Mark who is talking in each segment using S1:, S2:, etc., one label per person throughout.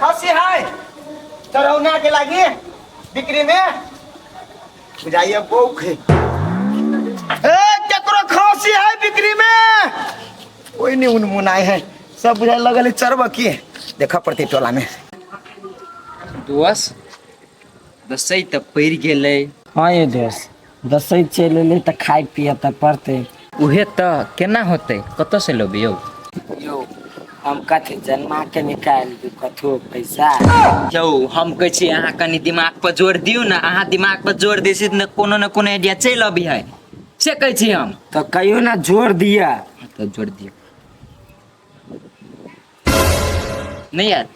S1: खसी है चरौना के लागी बिक्री में बुझाइए बौख है। ए केकरो खसी है बिक्री में कोई नहीं उनमुनाए है सब बुझाए लगल है चरब की देखा पड़ते टोला में।
S2: दोस दसै तऽ पड़ि गेलै।
S3: हाँ ये दोस्त, दसै चलि एलै तऽ खाय पिए तऽ पड़तै।
S2: उहे तऽ केना होतै, कतऽसँ लेबै यौ?
S3: यौ हम कथी जन्मा के निकालि दू कथो पैसा?
S2: यौ हम कहै छी अहाँ कनि दिमाग पर जोर दियौ ने, अहाँ दिमाग पर जोर दै छी ने कोनो ने कोनो आइडिया चलि अबै है, से कहै छी हम।
S3: तऽ कहियो ने जोर दिअ।
S2: तऽ जोर दियौ नहीं यार।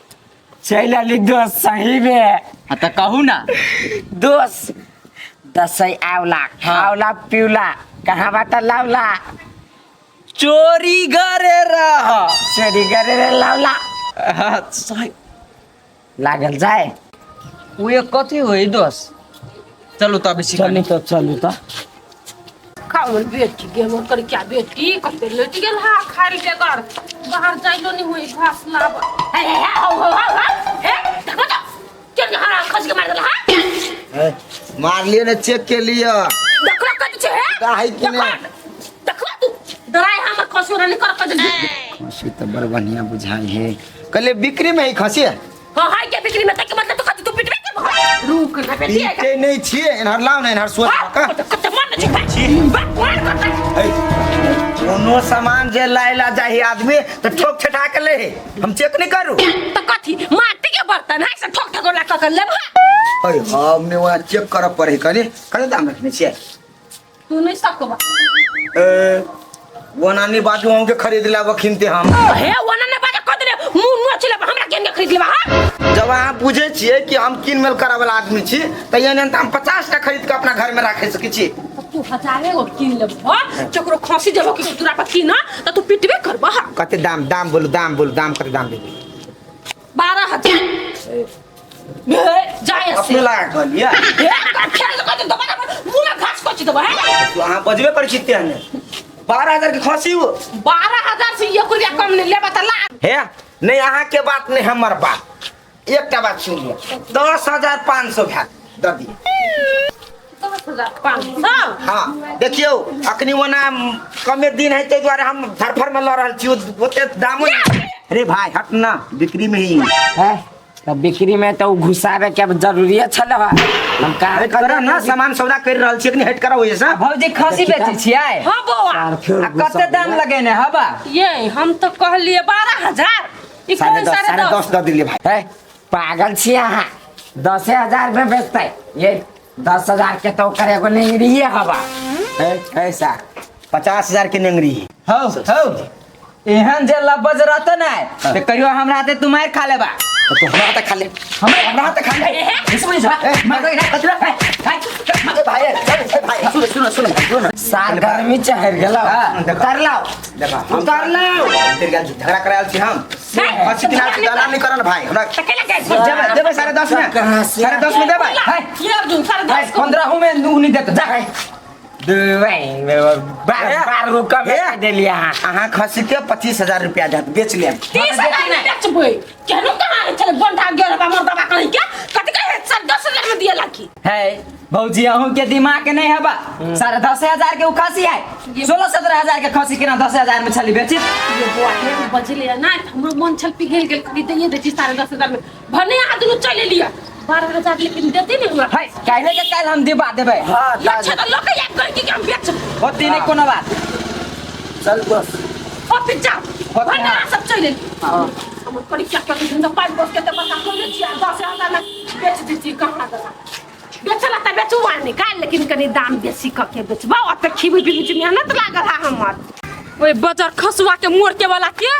S3: चलि अली दोस्त सही में।
S2: हाँ तऽ कहू ना।
S3: दोस्त दसै आवला खावला पिवला कहाँ बाटा लावला
S2: चोरी करे रह
S3: चोरी करे रे लावला।
S2: हाँ, सही।
S3: लागल जाए।
S2: ओ एक कथी होई दोस्त? चलू तब छी।
S3: चलू तो, चलू तो।
S4: खावन बेटी गे हमर कर क्या बेटी कते लेट गेल हा खाइल बेगर बाहर जाइलो नहीं होई घास लाब। हे हे हे हो हो हो हो हे देखो तो के हरा खस के मार देला हा।
S1: ए, मार लिए ने चेक के लिए।
S4: देखो कत छे हे।
S1: का है कि ने?
S4: देखो तू डराय हमर खसो नहीं कर कत।
S1: खसी तो बड़ बढ़िया बुझाई है, कहले बिक्री में ही खसी है।
S4: हां हाय के बिक्री में तक मतलब तो कत तू पिटबे के रुक ना बेटी।
S1: पीटे नहीं छिए, एनहर लाओ ना एनहर सोच का।
S4: कत मन छी बा कोन करता।
S1: ए, कोनो सामान जे लाइला जाही आदमी तो ठोक ठटा के ले, हम चेक नहीं करू।
S4: तो कथी माटी के बर्तन है से ठोक ठकोला क के लेब?
S1: अरे हमने वहाँ चेक करऽ पड़े, कनी कते दाम रखने छियै?
S4: तू नहीं सकबा।
S1: ए ओना नहीं बाजू हम के खरीद लाब खिनते हम।
S4: हे ओना नहीं बाजू कह देले मुंह नोच लेब हमरा केन के खरीद लेबा? हां
S1: जब अहाँ बुझे छियै कि हम किन मेल करऽ वाला आदमी छी त एहन एहन त हम 50 टा खरीद के अपना घर में राखि सकै छी।
S4: तू हजारे गो किन लेब ह चकरो खसी देबो कि तोरा पर किन त तू पिटबे करबा।
S1: कते दाम, दाम बोलू, दाम बोलू, दाम कते दाम देबी?
S4: 12,000। जाय से।
S1: अपने लगा कहलियै।
S4: हे खेल कह दे दोबारा मुंह में घास कोची देबो है।
S1: तू अहाँ बजबे करै छी तेहने। 12,000 के खसी हो।
S4: 12,000 से एक रुपया कम नहीं लेबा त ला।
S1: हे नहीं अहाँ के बात नहीं हमर बात, एकटा बात सुन लिअ, 10,500 भए दऽ दिअ।
S4: 10,500?
S1: हाँ देखियौ अखनी ओना कमे दिन है ताहि दुआरे हम धरफर में लऽ रहल छी, ओते दामो नहीं। अरे भाई हट ना, बिक्री में ही
S3: है तो बिक्री में तो घुसावे के अब जरूरी छल हम कहाँ
S1: हट करा ना, सामान सौदा कर रहल छी अखनी, हट करा ओइ से।
S2: भौजी खसी बेचै छियै?
S4: हाँ बौआ।
S3: यार, फिर
S2: आ कते दाम लगेने हबा?
S4: ये हम तो कहलिए 12,000। ई
S1: साढ़े
S4: कोन
S1: दस,
S4: साढ़े
S1: साढ़े
S4: दस?
S1: दस दऽ दिलियै भाई।
S3: है पागल छी अहाँ, 10,000 में बेचते ये 10,000 के तो ओकर एगो नेंगरिए हवा।
S1: है ऐसा 50,000 के नेंगरी है।
S2: हौ हौ एहन जे लबज रहत ने त कहियो हमरा हाथे तू मार खा लेबा।
S1: तो तू हमरा हाथे खा ले, हमरा हाथे खा ले।
S2: सुन जा, मार दे, कथी रे?
S1: ए भाई, ए, ए भाई, सुनो, सुनो, सुनो, सुनो।
S3: सार गर्मी चढ़ गेल।
S2: हाँ।
S3: उतार लाओ।
S1: देखा, हम
S3: उतार लाओ।
S1: तेरे गाल झगड़ा करायल छी हम। खसी किनाल छी, दलाल नहीं करन भाई, हमरा
S4: त केला के
S1: देबै, देबै 10.5 में।
S3: कहाँ से?
S1: 10.5 में देबै।
S2: है।
S4: ये अर्जुन 10.5 को।
S2: 15 में नूनी देत जा।
S3: बार बार गो कम
S1: हे।
S3: देलियै अहाँ।
S1: अहाँ खसी के 25,000 रुपया देत, बेच लेब।
S4: 30,000 में बेचबै। केहनो कहाँ है छलै बंठा गेल बा मर्दबा कहीं के कथि कहे 10,500 में दिए लाखी।
S2: है भौजी अहूँ के दिमाग के नहीं हबा, 10,500 के उ खसी है, 16-17,000 के खसी केना 10,000 में छली बेची?
S4: ये बौआ हे बजले ना हमरो मन छल पिघल गेल, कभी दैये दै छी 10,500 में, भने अहाँ दुनू चलि एलियै 12,000 लेकिन देते नहीं हमरा।
S2: है काल्हे के काल्हि हम दिबा देबै।
S3: हाँ,
S4: अच्छा तो लोग याद कर कि हम बेच
S2: होती नहीं कोनो बात।
S3: चल बस।
S4: ओ फिर जाओ।
S2: होती
S4: भने
S2: हाँ।
S4: अहाँ सब चलि एलियै। हमर करी क्या कर धंधा पाँच बस के तो बता कोन छी 10,000 में बेच दै छी कहाँ दला। बेचला त बेचू आ निकाल, लेकिन कनी दाम बेसी क के बेचबा, ओते खिबी बिबी छी मेहनत लागल है हमर। ओए बजर खसुआ के मोर के वाला के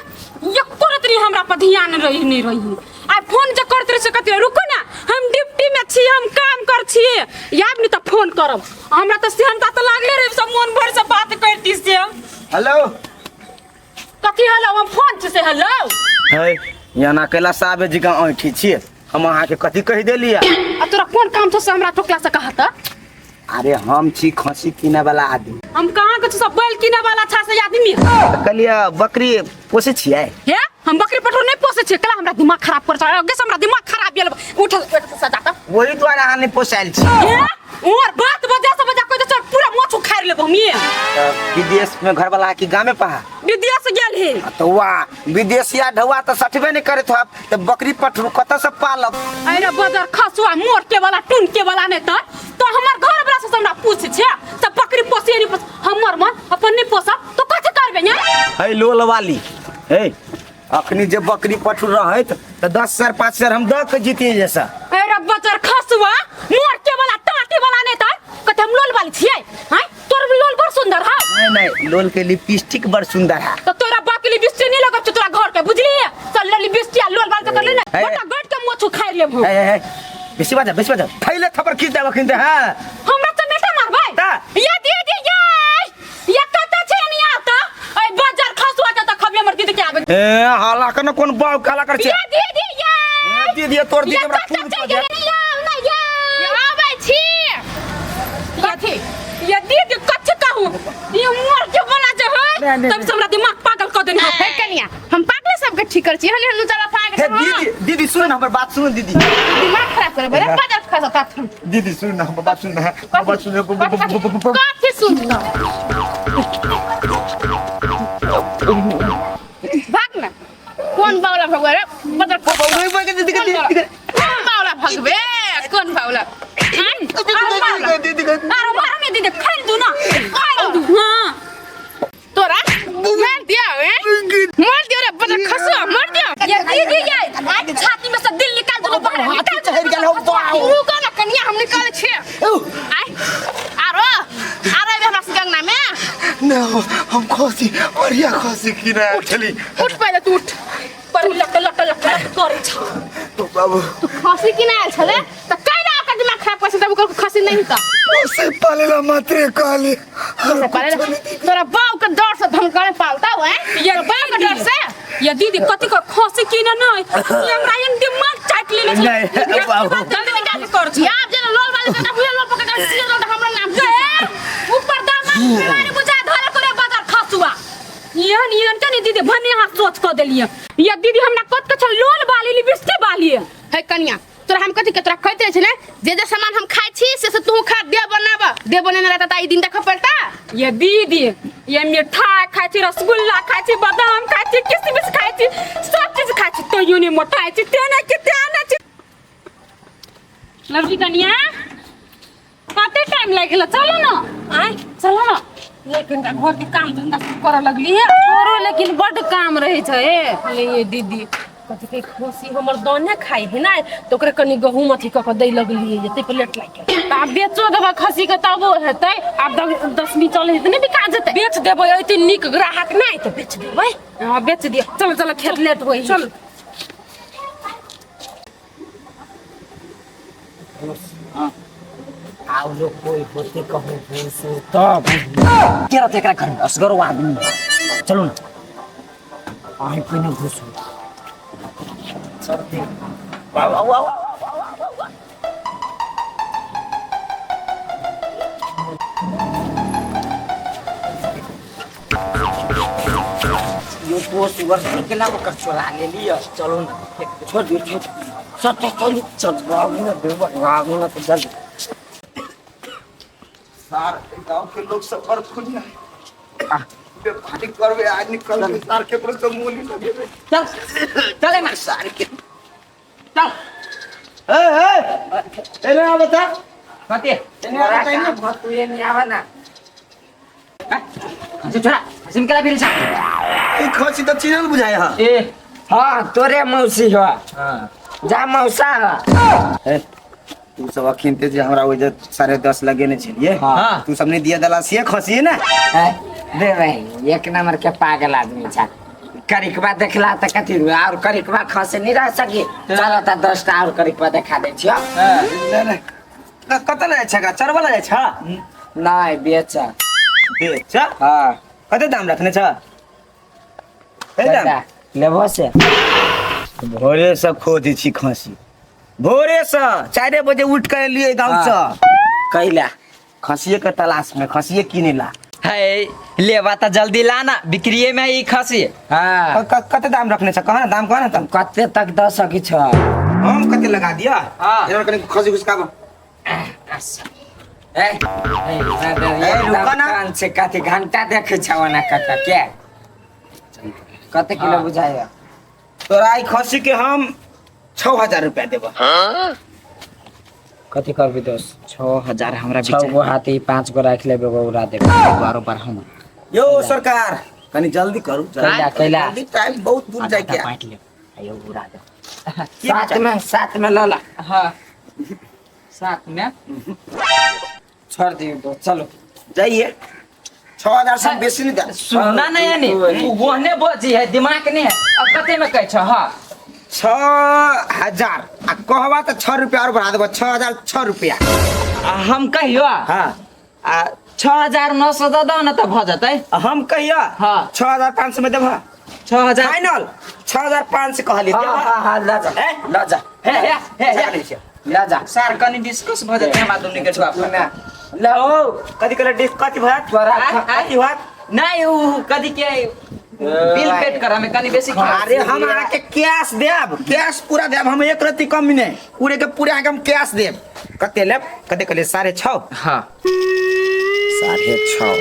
S4: एको रत्ती हमरा पर ध्यान रही नहीं रही। आ फोन जे करत रहे से कहते रुको ना हम ड्यूटी में छी, हम काम कर छी, याद नहीं त फोन करब। हमरा त सेहनता त लागले रहे सब मन भर से बात करती से।
S1: हेलो
S4: कथी हेलो, हम फोन छी से हेलो।
S1: हे यहाँ अकेला साहब जी का ऐठी छी, हम अहाँ के कथी कहि देलियै?
S4: आ तोरा कोन काम छौ से हमरा टोकला से कहत?
S1: अरे हम छी खसी किने वाला आदमी।
S4: हम कहाँ के छी सब बैल किने वाला छा से आदमी?
S1: कहलियै बकरी पोसै छियै?
S4: हे, हम बकरी पठरू नहीं पोसे छियै। कला हमरा दिमाग खराब कर छै, आगे से हमरा दिमाग खराब गेल। उठ उठ सजाता।
S1: ओही दुआरे अहाँ नहि पोसायल छी।
S4: हे, और बात बजा से बजा कोई तो पूरा मोछ उखाड़ लेबो हम। ये
S1: तऽ विदेश में घरवाला कि गामे पहा?
S4: विदेश गेल हे।
S1: तऽ वाह, विदेशिया ढौआ तऽ सठबे नहि करैत होब, तऽ बकरी पठरू कतऽ से पालब?
S4: अरे बजर खसुआ मोर के वाला टून के वाला नहीं तो तो हमर घर वाला से हमरा पूछ छे त बकरी पोसिए नहीं पोस, हमर मन अपन नहीं पोसा तो कथि करबे ने?
S1: है लोल वाली, हे अखनी जे बकरी पठरू रहैत तऽ 10,000 5,000 हम दऽ के जीतिए जैसा।
S4: अरे बजर खसुआ मोर के वाला टाटी वाला नहीं तो कथि हम लोल वाली छियै? हैं, तोर लोल बड़ सुंदर है।
S1: नहीं नहीं, लोल के लिपस्टिक बड़ सुंदर है।
S4: तो तोरा बाकी लिपस्टिक नहीं लगब तोरा घर के, बुझलिए? चल ले लिपस्टिक आ लोल वाल तो कर ले ना।
S1: हे।
S4: गोटा गोट के मोछ उखाड़ लेब हम।
S1: हे हे हे, बेसी बाजा बेसी बाजा, थैले थप्पड़ खींच देब अखन ते। हाँ।
S4: हमरा चमेटा मारबै?
S1: ता।
S4: ये दीदी, ये ये कत छै नि आता ए बाजार खसुआ के त खबे हमर दीदी के आबे।
S1: ए हाला के न कोन बाव काला कर छे।
S4: ये दीदी, ये
S1: ए दीदी, ये तोर दीदी
S4: ये
S1: हमरा
S4: कत
S1: खून
S4: छै
S1: कऽ
S4: गेलै
S1: देत।
S4: नि या ना ये आबै छी कथि? ये दीदी कथि कहू, ये मोर के बना जे है
S1: नहीं,
S4: तब से हमरा दिमाग पागल क देने।
S5: हे कनिया, हम पागले सबके ठीक कर छी हले हनु चला फाग।
S1: हे दीदी, दीदी सुन न हमर बात सुन दीदी।
S5: दिमाग खराब करे बरे बाजार खा सकता।
S1: दीदी सुन न हमर बात सुन न, हमर बात सुन न।
S5: कथि सुन? भाग ना, कोन बावला भगवे रे बदर?
S1: दीदी दीदी।
S5: कोन बावला भगवे? कोन बावला?
S1: दीदी।
S4: अरे मारो ने दीदी, खाइल दू ना, खाइल दू। हां।
S5: तोरा मार दिया ए, मार दिया रे बदर खसुआ, मार दिया।
S4: ये दीदी, ये आज छाती में से दिल निकाल दो बाहर निकाल।
S1: चढ़ गेल हो बाव।
S5: रुको ना कनिया, हम निकाल छे। आय आरो आरो अबे हमरा से गंगना में
S1: न हम खसी बढ़िया खसी किने आयल छली।
S5: उठ पहिले तू उठ।
S4: पर लट लट लट लट करे छ।
S1: तो बाबू
S5: तू खसी किने आयल छले त कैला ओकर दिमाग खराब कर तब ओकर खसी नहीं त
S1: पोसे पालेला मात्रे कहली।
S5: से पाले तोरा बाप के डर से धमकाने पालता हो हैं?
S4: ये
S5: बाप के डर से।
S4: ये दीदी कथि को खसी किने नहीं, ये हमरा इन दिमाग चाट लेले छले।
S1: नहीं, बाबू।
S4: जल्दी निकाल कर छ।
S5: यार जे लोल वाले बेटा हुए लोल पकड़ के सीधे लोल हमरा नाम
S4: ए, ऊपर दामा बीमारी बुझा धरे करे बाजार खसुआ। एहन एहन के नहीं दीदी भने अहाँ सोच क देलिए। ये दीदी हमरा कत के छल लोल बाली लिपस्टिक बाली।
S5: हे कनिया, तोरा हम कथि के तोरा कहते रहे छे ने, जे जे सामान हम खाइ छी से से तू खा, दे बनाब दे बनेने रहता त ई दिन देख पड़ता।
S4: ये दीदी, ये मिठाई खाइ छी, रसगुल्ला खाइ छी, बादाम खाइ छी, किशमिश खाइ छी, सब चीज खाइ छी, तैयो नहि मोटाइ छी, तेना के तेना छी। लड़की कनिया, कते टाइम लागि गेल? चलो न आय, चलो न। लेकिन घर के काम धंधा सब करऽ लगली है।
S6: तोरो लेकिन बड्ड काम रहै छै।
S4: ले ये दीदी, कथी के खसी हमर दाने खाइ है ना, तऽ ओकरे कनी गहूम अथी कऽ के दै लगलियै, जे ताहि पर लेट लागि गेल।
S6: तऽ आब बेचो देबै खसी के तबो हेतै। आब दसमी चलै है तऽ नहि बिका जेतै?
S4: बेच देबै, एते नीक ग्राहक नहि तऽ बेच देबै।
S6: हँ, बेच दिअ। चलो चलो, खेत लेट होइ।
S4: चल।
S3: आओ कोई होते कहूँ घूसू तब के रहते एकरा घर में असगरो आदमी है। चलू ना, अहीं पहिने घुसू। चलते। वाह वाह वाह वाह वाह वाह वाह। यो पोस्ट वर्ष केना ओकर चोरा लेलियै। चलू ना, छोड़ दियौ, छोड़। चल चल चल चल, बाबू ना देबा बाबू ना, तो जल्दी।
S1: सार गांव के लोग सब बड़ खुनिया है। व्यापारी करबे आज निकल के सार के पर सब मोली लगेबे।
S3: चल चले ना।
S1: सार के
S3: चल।
S1: ए ए, एने आ बता।
S3: कति
S1: एने आ बता, एने।
S3: तू एने आवा ना। खसी छोरा, खसी में केला फिर छ?
S1: ई खसी त चिनल बुझाय हा।
S2: ए।
S3: हाँ, तोरे मौसी हो।
S2: हाँ।
S3: जा मौसा हो।
S1: ए, तू सब अखिन ते जे हमरा ओइ जे 10:30 लगेने छलिए।
S2: हाँ।
S1: तू सब नहीं दिया दला से खसी ना।
S3: है, दे भाई, एक नंबर के पागल आदमी छा। करिकबा देखला त कथी और करिकबा खसे नहीं रह सकी। चल त 10टा और करिकबा देखा दै छियो।
S1: नहीं नहीं, कत ले जाइ छै? चरबा ले जाइ छ?
S3: नहीं, बेच।
S1: बेच?
S3: हाँ।
S1: कते दाम रखने छ? हे दाम
S3: लेबो से?
S1: भोरे से खोजै छी खसी, भोरे से 4 बजे उठ के एलियै गाँव से।
S3: कैला?
S1: खसिए के तलाश में, खसिए किने ला।
S2: है लेबा तऽ जल्दी लाना बिक्रिये में ई खसी।
S3: हाँ।
S1: कते दाम रखने छ कह ना, दाम कह ना तब।
S3: कते तक दऽ सकै छ?
S1: हम कते लगा दिया?
S2: हाँ।
S1: एना कनी खसी घुसकाबो।
S3: ए, ए,
S1: ए, रुको ना।
S3: कान से कथी घंटा देखे छ ओना कका के कते किलो बुझाया?
S1: तोरा ई खसी के हम 6000 रुपया देबो।
S3: कथी करबी दोस्त?
S2: 6000 हमरा
S3: 6 गो हाथी 5 गो राख लेबे, एगो उड़ा देबे।
S2: बारो बार हम
S1: यो सरकार कनी जल्दी करू।
S3: कैला, कैला?
S1: जल्दी, टाइम बहुत दूर जाए के।
S2: बांट ले आयो उड़ा दे।
S3: सात में, सात में लला।
S2: हाँ सात में
S3: छोड़ दियो दोस्त, चलो
S1: जाइए। 6000 से बेसी नहीं दे।
S2: सुनना नहीं है नी, ओहने बजी है दिमाग नहीं है। अब कते में कहै छ? हाँ
S1: 6000 आ कहबा तो 6 रुपया और बढ़ा देबो, 6006 रुपया।
S2: आ हम कहियो?
S1: हाँ।
S2: आ 6900 दऽ दऽ ने तऽ भऽ जेतै।
S1: आ हम कहियो?
S2: हाँ।
S1: 6500 में देबह।
S2: 6000
S1: फाइनल 6500 कहली।
S3: हाँ, हाँ, हाँ, ल जा,
S1: ए?
S3: ल जा।
S2: हे, हे, हे, हे।
S3: ल जा।
S2: सर कनी डिस्कस भऽ जेतै हमरा दुनू के छुआ।
S3: ना ल ओ
S1: कथी कहले डिस कथी भयत?
S3: तोरा
S1: कथी भयत?
S2: नहीं उ कथी के बिल पेड करा में कनी बेसी खा।
S1: अरे हम अहाँके कैश देब, कैश पूरा देब हम, एक रत्ती कम नहीं, पूरे के पूरे अहाँके हम कैश देब। कते लेब? कते कहले? 6.5।
S2: हाँ।
S1: 6.5,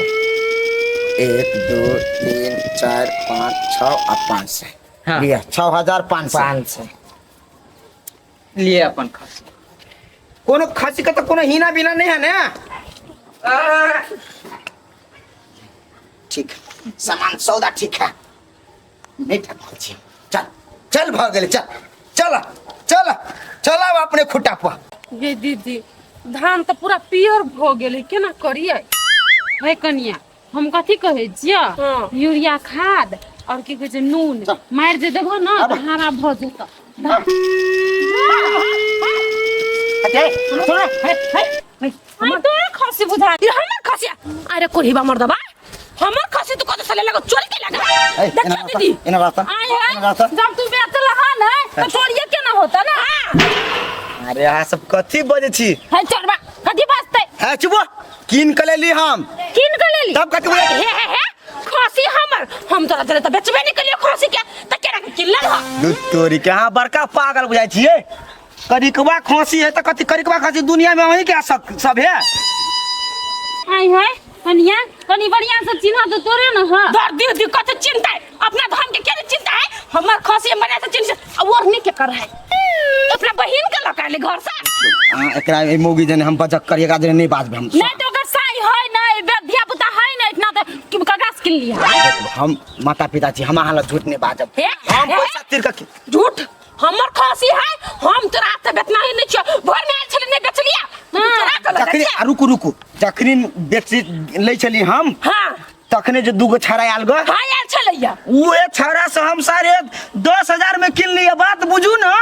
S1: 1 2 3 4 5 6 आ 500।
S2: हाँ।
S1: लिअ, 6500।
S3: 500।
S2: लिए अपन खसी।
S1: कोनो खसी के तो कोनो हीना बिना नहीं है ना? ठीक सामान सौदा ठीक है, नहीं ठकल छी। चल चल भ गेलै, चल चल चल चल आब अपने खुट्टा पर।
S6: ये दीदी धान तऽ पूरा पियर भऽ गेलै, केना करियै? हे कनिया हम कथी कहै छियै?
S4: हाँ।
S6: यूरिया खाद और की कहै छै नून मारि जे देबहो ने तऽ हरा भऽ जेतौ।
S1: अरे सुन, हे हे
S6: आई तोरा खसी बुझा
S4: ई हमर खसी। अरे कोढ़ीबा मर्दबा, हमर खसी तू कत से ले लगो चोरी के लगा?
S1: ए,
S4: देखियो
S1: एना
S4: दीदी।
S1: एना रास्ता,
S6: आय है
S1: एना रास्ता।
S6: जब तू बेचल हन है तो चोरिए केना होता ना?
S1: अरे अहाँ सब कथी बजै छी?
S6: है चोरबा कथी बजतै?
S1: है चुप, कीन के लेली हम।
S6: कीन के लेली?
S1: तब कथी बोले?
S4: हे हे हे खसी हमर, हम तोरा देले त बेचबे नहीं कलियो खसी के, त केना के किनल ह?
S1: दूध तोरी के अहाँ बड़का पागल बुझाइ छियै। करिकवा खसी है त कथी करिकवा खसी दुनिया में अहीं के सब सब है।
S6: आई है कनिया कनी बढ़िया से चिन्ह तो तोरे न ह।
S4: दर दी दी कथी चिंता है? अपना धन के केने चिंता है? हमर खसी मने से चिंता आ ओढ़नी के कर है, अपना बहिन के लका ले घर से।
S1: अहाँ एकरा ए मौगी जने हम बजक करी, एकरा जने नहीं बाजबै हम।
S6: नहीं तो ओकर साई है नहीं, बे धिया पुता है नहीं इतना तो कि ककरा से किन लिया?
S1: हम माता पिता छी, हम अहाँ लग झूठ नहीं बाजब।
S4: हे,
S1: हम
S4: हे।
S1: पैसा तिर के
S4: झूठ हमर खसी है, हम तोरा हाथ बेचना ही नहीं छियो। भोर में आयल छले नहीं बेचलिया, तू चोरा के लगा
S1: जखनी
S4: छियै।
S1: आ, रुकू रुकू, जखनी बेची लै छली हम,
S4: हाँ।
S1: तखने जे दूगो छाड़ा आयल ग।
S4: हाँ, आयल छलैया।
S1: उहे छाड़ा से हम 10,500 में किन लिया, बात बुझू ना।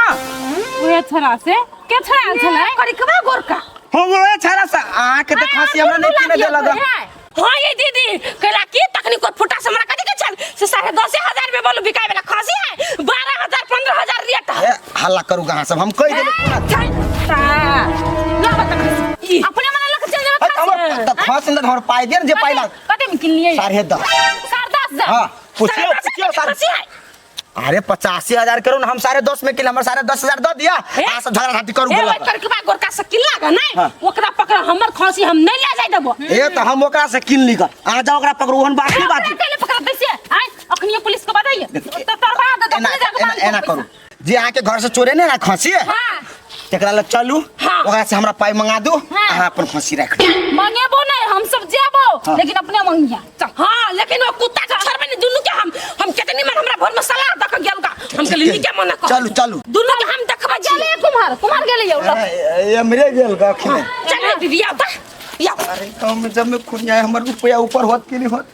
S6: ओहे छड़ा से के छड़ा आयल छलै?
S4: करिकवा गोरका।
S1: हम उहे छाड़ा से अहाँ के तऽ खसी हमरा नहीं किने देलक।
S4: हाँ ये दीदी कहला की तखनी कोई फुटा से हमरा कथी के छल से 10,500 में बोलू बिकाय वाला खसी है, 12,000 15,000 रेट है।
S1: ए, हल्ला करू अहाँ सब, हम कहि देबै पूरा।
S4: चल, ला बता खसी। ई।
S6: अपने मने लग चल जेबै
S1: ए,
S6: खसी।
S1: हमर तऽ खसी ने तऽ हमर पाइ दे ने, जे पाइ लाग।
S6: कते में किनलियै?
S1: 10.5।
S6: 10.5।
S1: हाँ, पुछियौ,
S4: 10.5
S1: पुछियौ, साढ़े
S4: खसी है।
S1: अरे 85,000 करू ना, हम 10.5 में किन, हमर 10,500 दऽ दिया। अहाँ सब झगड़ा झांटी करू
S4: ए,
S1: बोला।
S4: ओइ करकबा गोरका से किन लाग नै?
S1: हाँ।
S4: ओकरा पकड़, हमर खसी हम नहीं ले जाय देबो।
S1: ए तऽ हम ओकरा से किन ली ग, अहाँ जाओ ओकरा पकड़ू, ओहन बात नहीं बात।
S6: ओकरा केले पकड़तै से? आय अखनियो पुलिस के बताइए। तो तरबा दे,
S1: एना
S6: अपने जाके
S1: एना
S6: बांध
S1: एना
S6: दो
S1: करू, जे अहाँ के घर से चोरे ने ना खसी,
S4: हाँ।
S1: तकरा लग चलू,
S4: हाँ।
S1: ओकरा से हमरा पाइ मंगा दू,
S6: हाँ।
S1: अहाँ अपन खसी राख लू।
S6: मंगेबो नहीं, हम सब जेबो,
S1: हाँ।
S6: लेकिन अपने मंगिया।
S4: चल। हाँ, लेकिन वो कुत्ता के छोड़बे नहीं, दुनू के हम केतनी मन हमरा भोर में सलाह दक गेल का, हम के लिनी के मना कर।
S1: चलू, चलू।
S4: दुनू के हम देखबे
S6: चले कुम्हार, कुम्हार गेलै यौ लग।
S1: ए, ए, मरे गेल ग अखने।
S4: चल दीदी, आउ त, आउ।
S1: अरे गाँव में जब में खुनिया हमर रुपया ऊपर होत कि नहीं होत।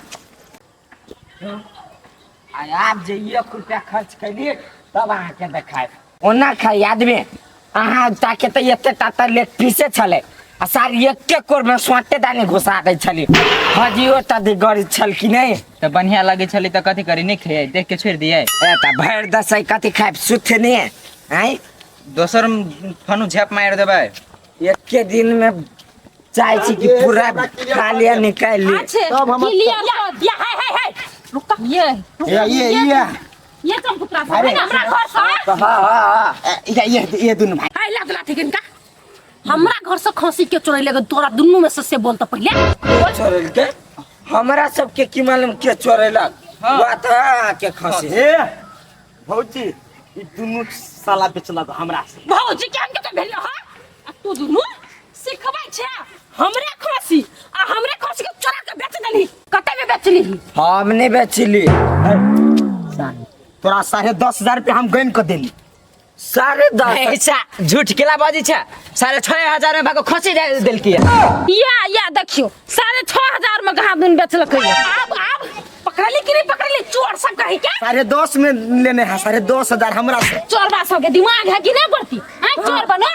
S3: आ आब जे 1 रुपया खर्च कैलिए तब अहाँके देखायब। ओना खाइ आदमी अहाँ ताके तऽ एते टा लेग पीसे छलै आ सारी एके कोर में सोटे दानी घुसा दै छली। हजियो टा गरी छल कि नहीं?
S2: तऽ बढ़िया लगै छलै तऽ कथी करी, नहीं खाइ देख के छोड़ि दियै।
S3: ए तऽ भरि दसै कथी खायब सुथे नहीं आँय?
S2: दोसर फनु झाप मारि देबै।
S3: एके दिन में चाहे छी कि पूरा खा लिया निकाल लिया।
S4: अच्छे
S1: तब हम-
S4: क्लियर कर दिया। हाय हाय हाय, रुक ये
S1: ये ये ये
S4: ये चमपुत्रा सब है ना हमरा घर से।
S3: हाँ हाँ हाँ।
S1: ये ये ये दुनू भाई।
S4: हाय लात लाठी किनका हमरा घर से खसी के चोरैले के तोरा दुनू में से से बोल त पहिले।
S3: चोरेल के हमरा सबके की मालूम के चोरेलक। बात है के खसी।
S1: ए भौजी ई दुनू साला बेचलक हमरा से।
S4: भौजी के हम के भेलियो हां, आ तू दुनू सिखबै छे हमरे खसी आ हमरे खसी के चोरा के बेच देली। कते में बेचली?
S3: हम नहीं बेचली।
S1: तोरा 10,500 रुपया हम गन के देली।
S3: 10.5?
S2: ऐसा झूठ केला बाजी छे, 6,500 में भागो खसी दे देलकी।
S4: या या देखियो 6,500 में कहाँ दुन बेचलक है। अब अब पकड़ली कि नहीं पकड़ली चोर सब कही के?
S1: 10.5 में लेने है, 10,500 हमरा से।
S4: चोरबा सब के दिमाग है कि नहीं बढ़ती? हां चोर बनो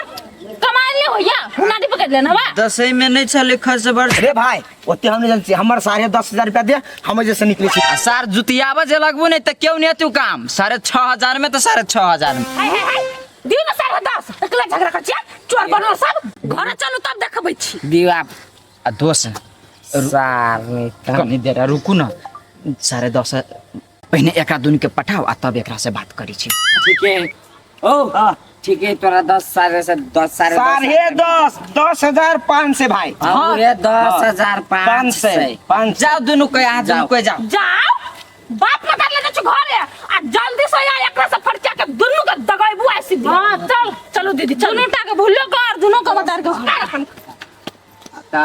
S4: कमाल ले होया हुना दी पकड़ लेना बा।
S2: 10 में नहीं छले खर्च बड़।
S1: रे भाई ओते हम नहीं जानছি, हमर 10,500 रुपया दे हम जैसे निकले छी।
S2: आ सार जुतियाबा जे लगबो नहीं त क्यों नहीं तू काम 6,500 में त 6,500 में।
S4: हाय हाय हाय दियो ना 10.5 एकला झगड़ा कर छिया चोर बनो सब घर चलू तब देखबै छी।
S3: दियो आप
S2: आ दोस
S3: सार नहीं त
S2: कनी देर रुकू ना, 10.5 पहिने एकरा दुनू के पठाओ आ तब एकरा से बात करी छी।
S3: ठीक है ओ ठीक है तोरा 10 साढ़े से 10 साढ़े
S1: 10.5 10,500 से भाई।
S3: हाँ 10,500
S1: 500।
S2: जाओ दुनू के यहाँ दुनू के जाओ
S4: जाओ बाप मत ले जाओ घरे आ जल्दी से आ एकरा से फटका के दुनू के दगैबू आ सीधी। हां चल चलो दीदी चल
S6: दुनू टा के भूलो कर दुनू के बता के
S3: त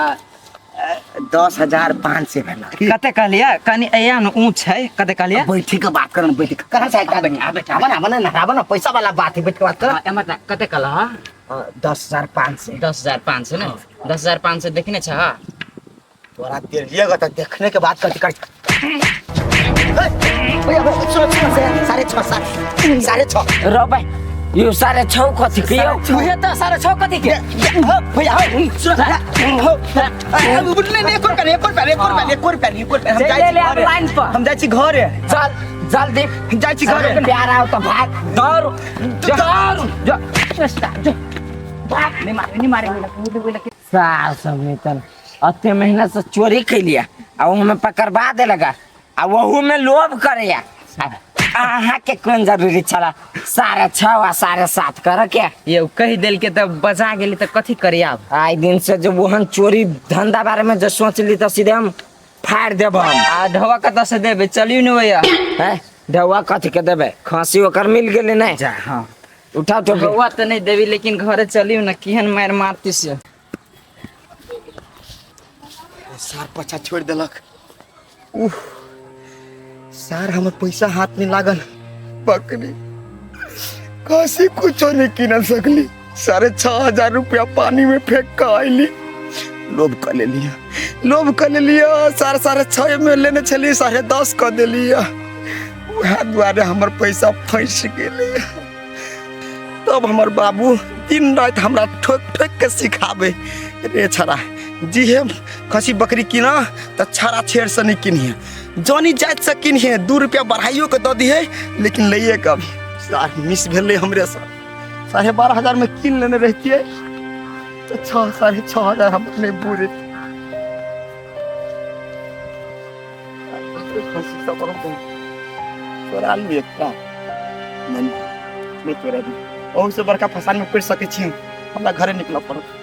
S1: 10,500 भेला।
S2: कते कहलिए कनी एया न ऊंच है, कते कहलिए?
S1: बैठी के बात करन, बैठी के कहां से आबे आबे आबे ना आबे ना आबे ना पैसा वाला बात है, बैठ के बात कर।
S2: एमर ना कते कहला?
S1: 10,500।
S2: 10,500 ने 10,500 देखने छ।
S1: तोरा देलिए त देखने के बाद कथि कर। भैया सुनो सुनो 6.5 6.5
S3: रो भाई यो 6.5 कथि के यो?
S2: उहे त 6.5 कथि के
S1: भैया सुनो हो नहीं एक रुपया एक रुपया एक रुपया एक रुपया एक रुपया हम जाइ
S3: ले
S1: छी
S3: लाइन पर।
S1: हम जाइ छी घरे।
S3: चल जल्दी
S1: जाइ छी घरे।
S3: प्यार आओ त भाग दौड़ दौड़ जो भाग
S2: नहीं मारे नहीं मारे
S3: सार सब नितन अते मेहनत से चोरी कैलिया आ उ हमें पकड़वा देलक आ वहू में लोभ करैया। अहाँ के कोन जरूरी छला 6.5 आ 7.5 कर के?
S2: ये कहि देल के त बजा गेली त कथि करी आब?
S3: आइ दिन से जो वहन चोरी धंधा बारे में जो सोचली त सीधे हम फाड़ देब हम।
S2: आ ढवा कत से देबे? चलियो न भैया।
S3: हैं ढवा कथि के देबे? खांसी ओकर मिल गेलै नहीं।
S2: जा हां
S3: उठाओ तो
S2: ढवा त नहीं देबी लेकिन घरे चलियो न केहन मार मारती से।
S1: सार पछा छोड़ देलक। उह सार हमर पैसा हाथ में लागल। बकरी खसी कुछो नहीं किन सकली। 6,500 रुपया पानी में फेंक के आइली। लोभ कर लेलिया, लोभ कर लेलिया। 6.5 में लेने छली 10.5 क देलिया। उएह दुआरे हमर पैसा फंसि गेलै। तब हमर बाबू दिन राति हमरा ठोक ठोक के सिखाबे, रे छड़ा जी हे खसी बकरी किना त छड़ा छेड़ से नहीं किनिहे, जनी जाति से किनिहे, 2 रुपया बढ़ाइयो के दऽ दिहे लेकिन लैए के अभी। सार मिस भेलै हमरे से। 12,500 में किन लेने रहतियै तऽ 6 6,500 हम नहि बुझे। चोरा लियै एकटा नहीं नहीं चोरा ली। ओहू से बड़का फसान में पड़ि सकै छी हम, हमरा घरे निकलऽ पड़त।